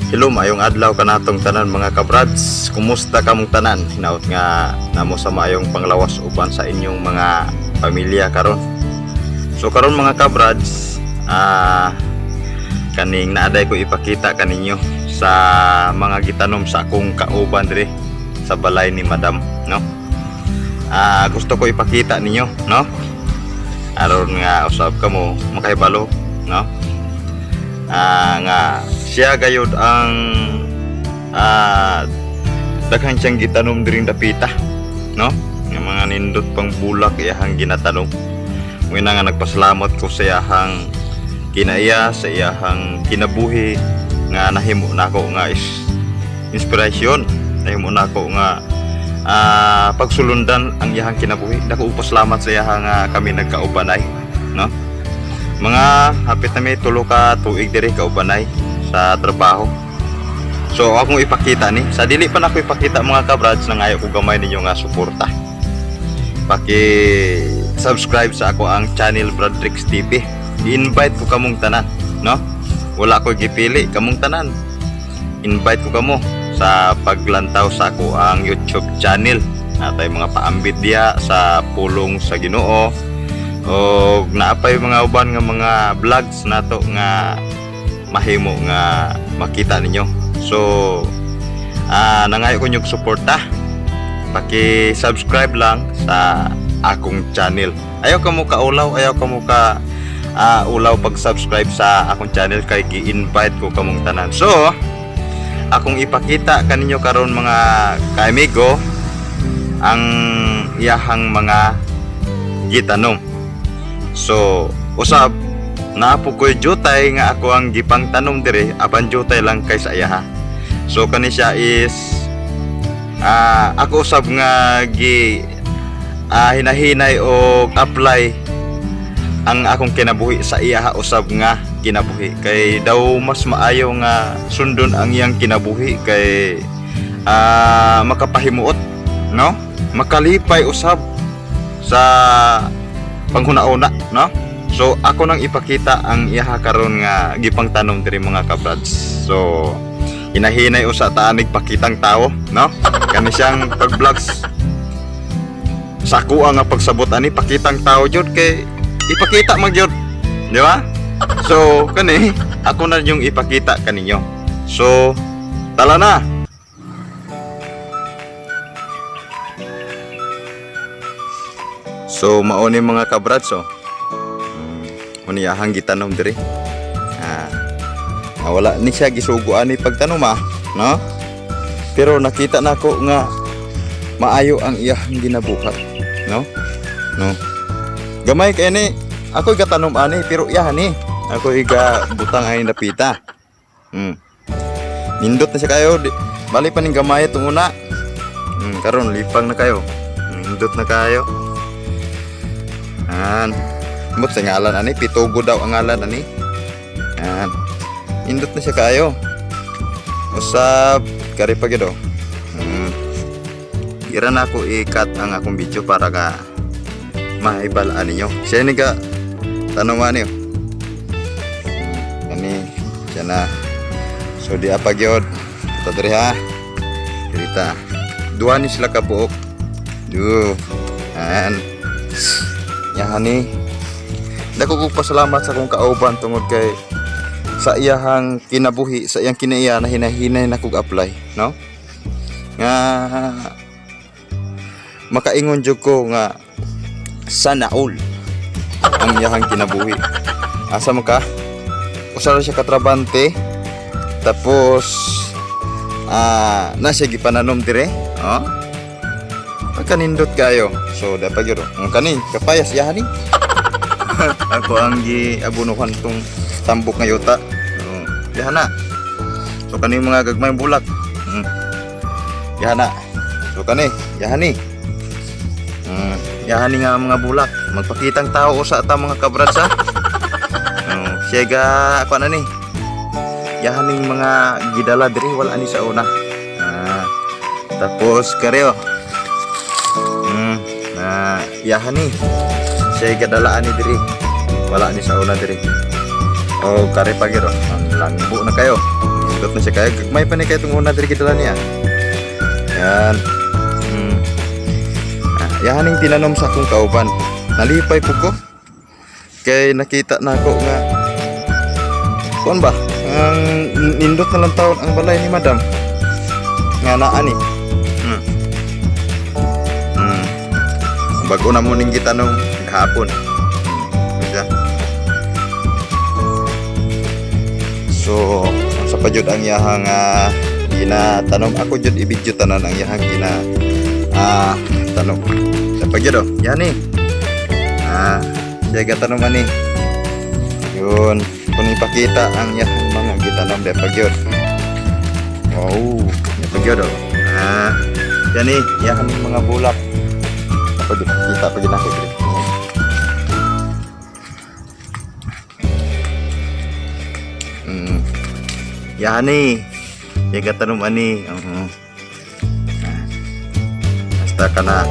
Hello, maayong adlaw kanatong tanan, mga kabrads. Kumusta kamong tanan? Hinaot nga namo sa maayong panglawas uban sa inyong mga pamilya karon. So karon, mga kabrads, kaning naaday ko ipakita kaninyo sa mga gitanom sa akong kauban diri sa balay ni Madam, no? Gusto ko ipakita ninyo, no? Aron nga usab kamo makahibalo, no? Nga siya gayud ang daghan siyang gitanom diring dapita, no, nga mga nindot pang bulak iyahang ginatanom. Mao na nga nagpasalamat ko sa iyahang kinaiya, sa iyahang kinabuhi nga nahimo nako nga is inspiration, nahimo nako nga pagsulundan ang iyahang kinabuhi. Dako pasalamat sa iyahang nga kami nagkaubanay, no? Mga hapit na may 3 ka tuig diri kaubanay sa trabaho. So akong ipakita ni, sa dili pa nako ipakita, mga kabrads, nangayo ko gamay ninyo nga suporta. Paki subscribe sa ako ang channel, Bradrix TV. I-invite ko kamong tanan, no? Wala ko gipili, kamong tanan. Invite ko kamo sa paglantaw sa ako ang YouTube channel. Natay mga paambit diha sa pulong sa Ginoo o naapay mga uban nga mga vlogs nato nga mahimo nga makita ninyo. So nangayo ko inyong suporta. Paki-subscribe lang sa akong channel. Ayaw ka mo kaulaw, ayaw ka mo ka ulaw pag-subscribe sa akong channel kay gi-invite ko kamong tanan. So akong ipakita kaninyo karon, mga kaamigo, ang iyahang mga gitanom. So, usab naapo ko'y jutay nga ako ang gipang tanom dire, apan jutay lang kay sa iyaha. So kani siya is ako usab nga gi hinahinay og apply ang akong kinabuhi sa iyaha usab nga kinabuhi kay daw mas maayo nga sundon ang iyang kinabuhi kay makapahimuot, no, makalipay usab sa panghunauna, no? So ako nang ipakita ang iyaha karon nga gipang tanom diri, mga kabrads. So hinahinay usa ta anig pakitang tao, no? Kani siyang pag-vlogs sa ako nga pagsabot ani pakitang tao jud kay ipakita man jud, di ba? So kani ako na yung ipakita kaninyo. So tala na. So mao ni, mga kabrads, oh. Uniyahang gitanom diri. Wala ni siya gisugo ani pagtanom ah, no? Pero nakita nako nga maayo ang iyahang ginabuhat, no? No. Gamay kay ni ako gatanom ani, pero iyahan ni ako iga butang ay napita. Nindot na siya kayo. Di, bali pa ning gamay itong una. Karon lipang na kayo. Nindot na kayo. An. Mut sa ngalan ani, Pitugo daw ang ngalan ani. An. Nindot na siya kayo. Usab kari pa gyud oh. Ira na ako i-cut ang akong video para ka mahibalaan ninyo. Siya ni ka tanawan niyo. Kani siya na. So di apa gyud. Ito diri ha. Dirita. Duha ni sila ka buok. Du. An. Yahan ni. Dako kong pasalamat sa akong kauban tungod kay sa iyahang kinabuhi, sa iyang kinaiya na hinahinay na kog apply, no? Nga makaingon jud ko nga sana all ang iyahang kinabuhi. Asa mo ka? Usa ra siya katrabante. Tapos na siya gipananom dire, oh. Pagkanindot kayo. So dapat gyud oh. Ang kani kapayas iyahan ni. Ako ang giabunuhan tong tambok nga yuta. So, iyahan na. So kani mga gagmay bulak. Iyahan na. So kani, iyahan ni. Iyahan ni nga mga bulak. Magpakitang tao usa ta, mga kabrads ha. Siya ga ako na ni. Iyahan ning mga gidala diri, wala ni sa una. Tapos kareo. Na iyahan ni. Siya gadalaan ni diri. Wala ni sa una diri. O kare pa giro. Ang langbo na kayo. Nindot na siya kayo. Gagmay pa ni kayo itong una diri gidala niya. Yan. Ah, yan ang tinanom sa akong kauban. Nalipay po ko. Kay nakita na ako nga kuan ba? Ang nindot na lang taon ang balay ni Madam. Nga naa ni. Bago na mo ning gitanong gahapon. Siya. So, sa pa jud ang iyahang ginatanong, ako jud i-video tanan ang iyahang gina tanong. Sa pa jud oh, yan eh. Siya gatanom ani. Yun, kung ipakita ang iyahang mga gitanom di pa gyud. Wow, di pa gyud oh. Yan eh, iyahang mga bulak. Ako jud kita pa gyud ako diri. Yan eh. Ya gatanom ani. Oo. Basta kana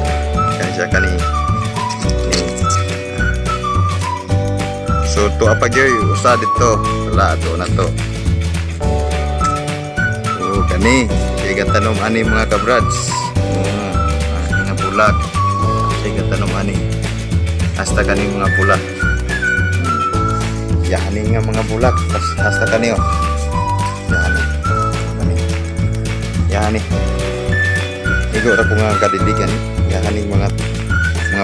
kani siya kani. Ni. So to apa gyud usa dito. Wala ato na to. Oh, kani. Siya gatanom ani, mga kabrads. Mga bulak. Siya gatanom ani. Hasta kani mga bulak. Yani nga mga bulak. Hasta kani oh. Yani. Kani. Yani. Igo ra ko nga kadiligan. Yani mga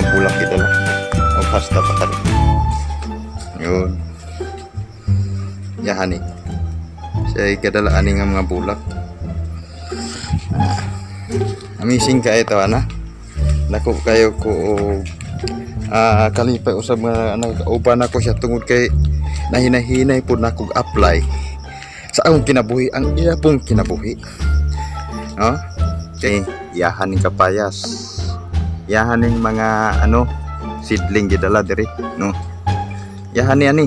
bulak gidala. O hasta pa kani. Yun. Yani. Siya kadala ani nga mga bulak. Amazing ka ito, ana. Nako kayo ko og kalipay usab nga nag-uban ako siya tungod kay nahinahinay pud nako apply sa akong kinabuhi ang iya pong kinabuhi. No? Kay iyahan ning kapayas. Iyahan ning mga ano seedling gidala diri, no. Iyahan ni ani.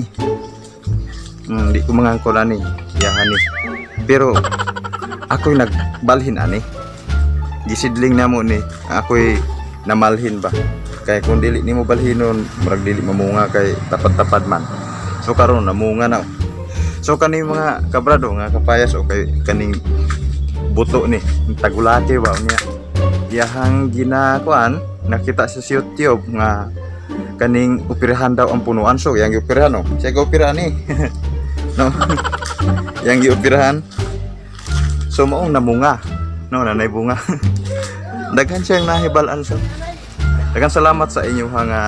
Di ko mangangkol ani. Iyahan ni. Pero ako'y nagbalhin ani. Gisidling na mo ni. Ako'y namalhin ba. Kaya kung dili nimo balhinon, murag dili mamunga kay tapad-tapad man. So karon namunga na. So kani mga kabrado nga kapayas o kay kaning buto ni tagulake ba niya. Iyahang ginakuan nakita sa YouTube nga kaning operahan daw ang punuan, so yang gioperahan oh. Siya gioperahan ni. No. Yang gioperahan. So maong namunga. No, nanay bunga. Daghan siyang nahibal-an so. Daghang salamat sa inyong nga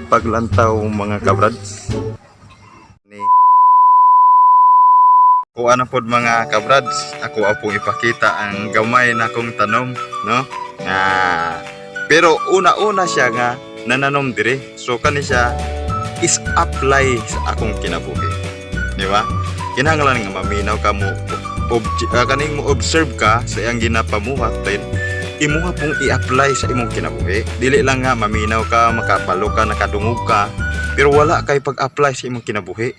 paglantaw, mga kabrads. Ni Kuha na pod, mga kabrads, ako apong ipakita ang gamay na kong tanom, no? Pero una-una siya nga nananom dire. So kani siya is apply sa akong kinabuhi. Di ba? Kinahanglan nga maminaw ka mo kaning mo observe ka sa iyang ginapamuhat, then imuha pong i-apply sa imong kinabuhi. Dili lang nga maminaw ka, makabalo ka, nakadungog ka, pero wala kay pag-apply sa imong kinabuhi.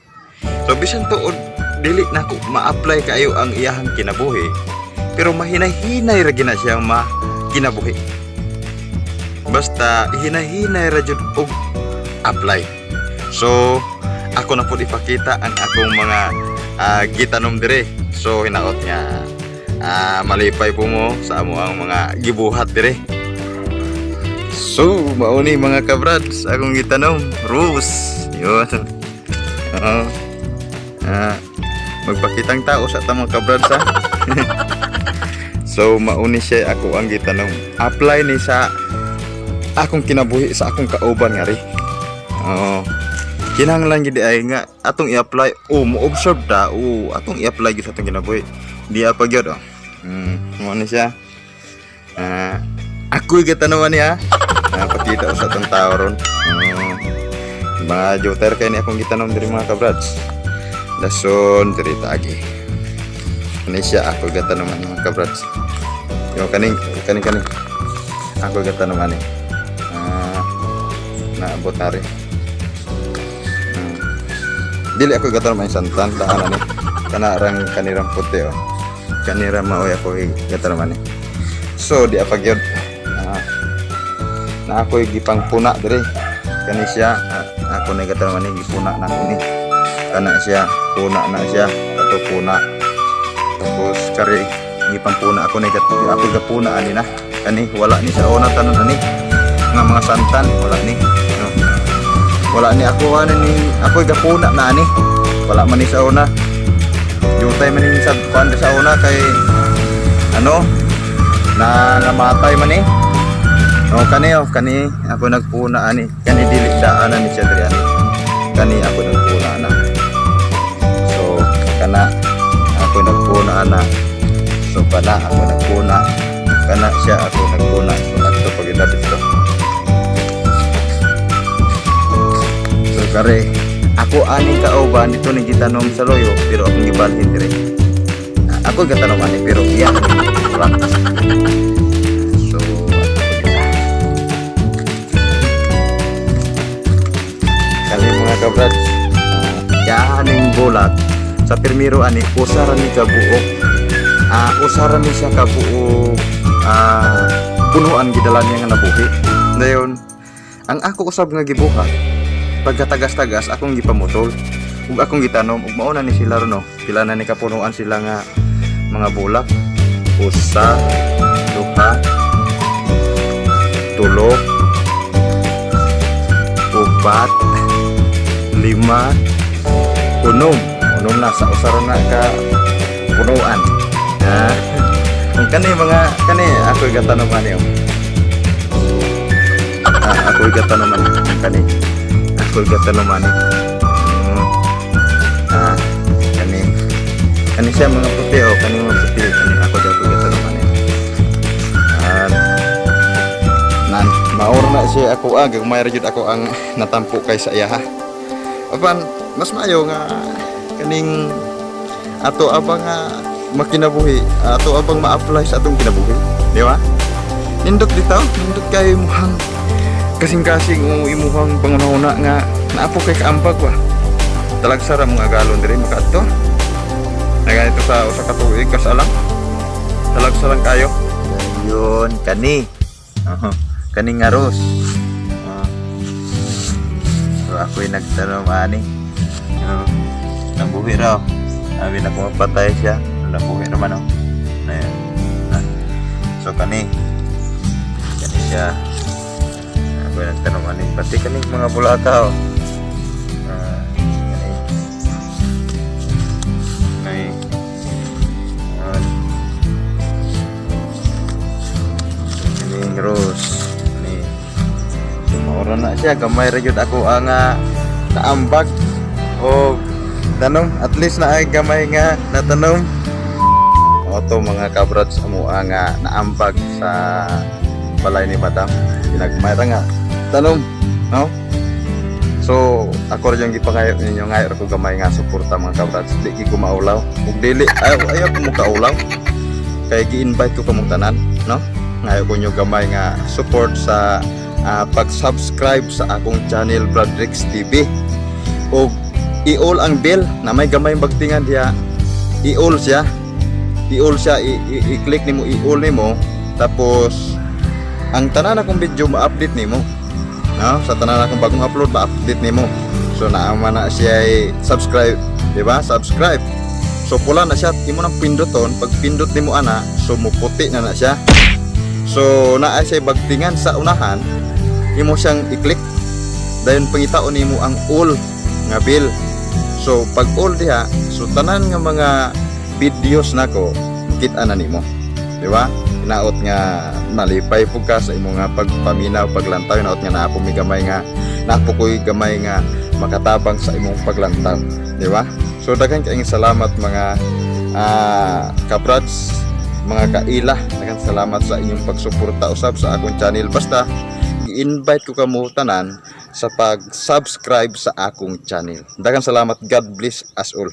So bisan tuod dili na ko ma-apply kayo ang iyahang kinabuhi, pero mahinay-hinay ra gina siya ma kinabuhi. Basta hinay-hinay ra jud og apply. So ako na pud ipakita ang akong mga gitanom dire. So hinaot nga malipay po mo sa amo ang mga gibuhat dire. So mauni, mga kabrads, akong gitanom, rose. Yun. Oo. Magpakitang tao sa tamang kabrads ha. So mauni siya ako ang gitanom. Apply ni sa akong kinabuhi sa akong kauban nga ri. Oo. Kinahanglan gid ay nga atong i-apply o mo observe ta o atong i-apply gyud sa atong kinabuhi. Di pa gyud oh. Mo ni siya. Ako'y gitanawan niya. Pakita ko sa atong tao ron. Mga joter kay ni akong gitanom diri, mga kabrads. Dason diri tagi. Kani siya ako gatanom ani, mga kabrads. Yo kaning kaning kaning. Ako gatanom ani. Naabot na rin. Dili ako gatanom ang santan daan ani. Kana rang kanirang puti oh. Kanira maoy ako gatanom ani. So di apa gyud. Na ako'y gipang puna diri. Kani siya ako na gatanom ani, gipuna na ko ni. Kana siya, puna na siya, kato puna. Tapos kari gipampuna ako ni ako gapuna ani na. Kani wala ni sa una tanon ani nga mga santan, wala ni. No. Wala ni ako ani ni ako gapuna na ani. Wala man ni sa una. Jutay man ni sa kuan sa una kay ano na namatay man eh. Oh, kani, oh, kani ako nagpuna ani. Kani dili sa ana ni siya diri ani. Kani ako nagpuna ana. So kana ako nagpuna ana. So kana ako nagpuna. Kana siya ako nagpuna. So adto pag ilapit ko. So kare ako ani kauban dito ni gitanom sa loyo pero akong gibalhin dire. Ako gatanom ani pero iya tulak. So adto pag kali mga kabrads, uh, ning bulak sa pirmiro ani usara ni kabuok, usara ni siya kabuok, punuan gidala niya nga nabuhi. Dayon ang ako usab nga gibuhat, pagkatagas-tagas akong gipamutol ug akong gitanom ug mao na ni sila ron, no? Pila na ni kapunuan sila nga mga bulak? Usa, duha, tulo, upat, lima, unom. Unom na sa usara na ka punuan. Ang kani mga kani ako gatanom ani, oh. Ako gatanom ani kani. Ako gatanom ani. Kani. Kani siya mga puti, oh, kani mga puti kani ako daw gatanom ani. Nan maor na siya ako, gagmay ra jud ako ang natampo kay sa iya ha. Apan mas maayo nga kaning ato abang nga makinabuhi, ato abang ma-apply sa atong kinabuhi, di ba? Nindot dito, nindot kay imuhang kasing-kasing o imuhang pangunahuna nga naapo kay kaambag ba. Talagsa ra mga galon diri makaadto. Naganito sa usa ka tuig kasalang. Talagsa lang kayo. Yun, kani. Oho, kani nga rose. So ako'y nagtanong ani. Oh, nabuhi raw. Sabi na kung mapatay siya. Nabuhi naman, oh. Ayan. So kani. Kani siya. Ako'y nagtanong ani. Pati kani mga bulaka, oh. Kani. Kani. Kaning rose. Kani. So maura na siya. Gamay ra jud ako ang naambag o tanom, at least na ay gamay nga natanom. Oto mga kabrads, amo ang naambag sa balay ni madam, ginagmay ra nga tanom, no? So ako ra yung gipangayo ninyo, ngayo ra ko gamay nga suporta, mga kabrads. Di ko maulaw ug dili ayaw ayaw ko mo kaulaw kay gi-invite ko kamong tanan, no? Ngayo ko nyo gamay nga support sa pag-subscribe sa akong channel, Bradrix TV, o i-all ang bell na may gamay bagtingan diha. I-all siya, i-all siya, i-click nimo, i-all nimo, tapos ang tanan akong video ma-update nimo, no? Sa tanan akong bagong upload, ma-update nimo. So naama na siya ay subscribe, di ba? Subscribe. So pula na siya, imo nang pinduton. Pag pindot nimo ana, so muputi na na siya. So naa siya bagtingan sa unahan, imo siyang i-click, dayon pangitaon nimo ang all nga bell. So pag all diha, so tanan nga mga videos nako kita na nimo, di ba? Hinaot nga malipay pud ka sa imo nga pagpaminaw, paglantaw. Hinaot nga naa po mi gamay nga naa po ko'y gamay nga makatabang sa imong paglantaw, di ba? So daghan kaayong salamat, mga kabrads, mga kaila. Daghan salamat sa inyong pagsuporta usab sa akong channel. Basta gi-invite ko kamo tanan sa pag-subscribe sa akong channel. Daghang salamat. God bless us all.